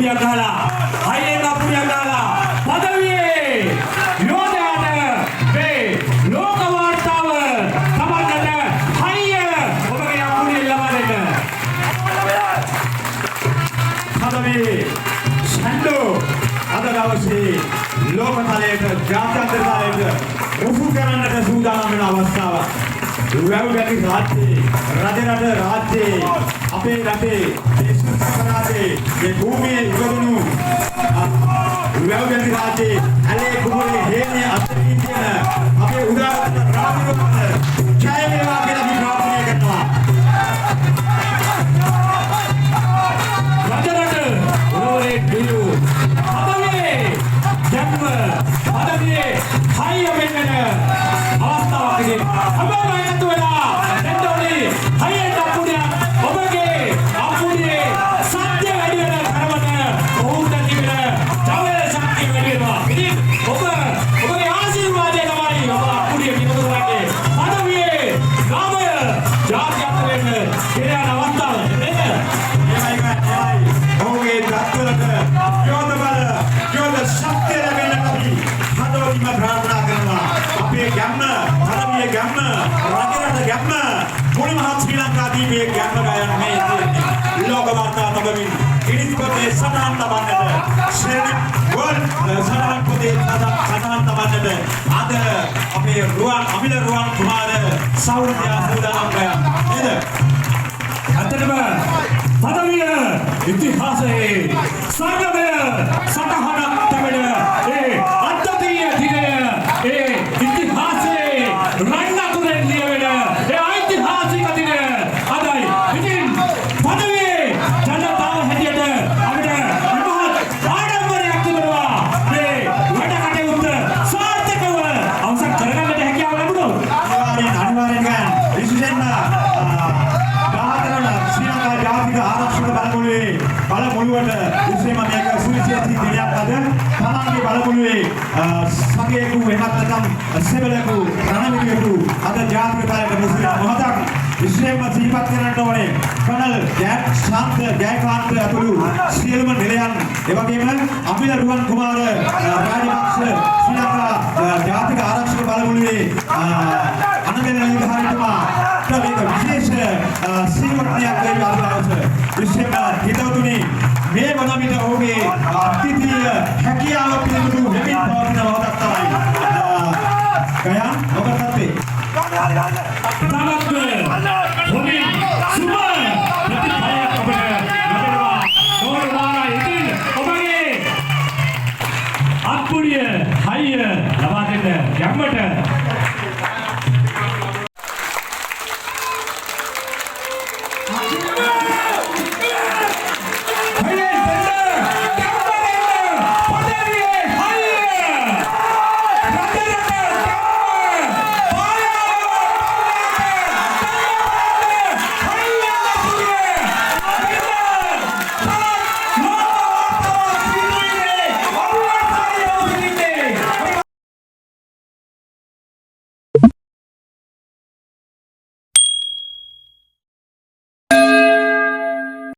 අප්පුඩියක් ගහලා, හයියෙන් අප්පුඩියක් ගහලා පදවියේ යෝධයාට මේ ලෝක වාර්තාව තබන්නට හයිය ඔබගේ අප්පුඩිය ලබා දෙන්න. පදවියේ ෂැන්ඩෝ අද දවසේ ලෝක තලයට, ජාත්‍යන්තර තලයට මුසු කරන්නට සූදානම් වෙන අවස්ථාවක්. වැව් ගැටි රාජ්‍යයේ, රජරට රාජ්‍යයේ, අපේ රටේ මේ ශුෂ්ක පළාතේ මේ භූමියේ ඉපදුණු වැව් ගැටි රාජ්‍යයේ ඇලේ කුඹුරේ හේනේ අතරින් තියෙන අපේ උදාරතර රණවිරුවන්ට ජය වේවා කියලා අපි ප්‍රාර්ථනා කරනවා. රජරට උරවරේ ඩියු පදවියේ ජන්ම, පදවියේ හයිය වෙන්නට අවස්ථාවක්. ඉතින් හැමෝම එකතු වෙලා දෙන්න ඕනි හයියෙන් අප්පුඩියක්. ඔබගේ අප්පුඩියේ සත්‍ය වැඩි වෙන තරමට ඔවුන්ට තිබෙන ජවය ශක්තිය වැඩි වෙනවා. ඉතින් ඔබ ඔබගේ ආශිර්වාදය තමයි ඔබ අප්පුඩිය එකතු කරන්නේ. පදවියේ නාමය ජාත්‍යන්තරයෙන් ගෙන යන අවස්ථාව නේද? එහෙමයි එහෙමයි. ඔහුගේ දත්වලට යෝධ බල, යෝධ ශක්තිය ලැබෙන්නට අපි හදවතින්ම ප්‍රාර්ථනා කරනවා. අපේ ගැම්ම, පදවියේ ගැම්ම, රජරට ගැම්ම, මුළු මහත් ශ්‍රී ලංකා දීපයේ ගැම්ම ගයන මේ තියෙන්නේ. ලෝක වාර්තා තබමින් ගිනිස් පොතේ සටහන් තබන්නට, ශ්‍රේණි වර්ල්ඩ් සටහන් පොතේ සටහන් තබන්නට අද අපේ රුවන් අමිල රුවන් කුමාර සහෝදරයා සූදානම් ගයන් නේද? ඇත්තටම පදවිය ඉතිහාසයේ ස්වර්ණමය සටහනක් තැබෙන ඒ අද්විතීය දිනය, ඒ ඉතිහාසයේ රන් අකුරෙන් ලියවෙන ඒ ඓතිහාසික දිනය අදයි. ඉතින් පදවියේ ජනතාව හැටියට අපිට ඉමහත් ආඩම්බරයක් තිබෙනවා මේ වැඩ කටයුත්ත සාර්ථකව අවසන් කරගන්නට හැකියාව ලැබුණොත්. අනිවාර්යෙන් අනිවාර්යෙන් ගන්න. විශේෂයෙන්ම 14 වන ශ්‍රී ලංකා ජාතික ආරක්ෂක බලමුළුවේ බලමුළුවට විශේෂයෙන්ම මේක සුවිශේෂී දිනයක් අද. තමන්ගේ බලමුළුවේ සගයෙකු එහෙමත් නැත්නම් සෙබලෙකු, රණවිරුවෙකු අද ජාතික තලයට මුසු වෙන මොහොතක්. විශේෂයෙන්ම සිහිපත් කරන්නට ඕනේ කර්නල් ජයශාන්ත ජයකාන්ත ඇතුළු සියලුම නිලයන්, එවැගේම අමිල රුවන් කුමාර රාජපක්ෂ ශ්‍රී ලංකා ජාතික ආරක්ෂක බලමුළුවේ අනදෙන නිලධාරීතුමාට මේක විශේෂ සිහිවටනයක් වෙයි අද දවස. විශේෂයෙන්ම හිතවතුනි, මේ වන විට ඔහුගේ අද්විතීය හැකියාව පිළිබඳව වෙමින් පවතින මොහොතක් තමයි. ගයන් මොකක්ද තත්ත්වේ? ඉතාමත්ම හොඳින් සුබ ප්‍රතිඵලයක් අපට ලැබෙනවා ගෞරවමානයි. ඉතින් ඔබගේ අත්පුඩිය හයිය ලබා දෙන්න ගැම්මට.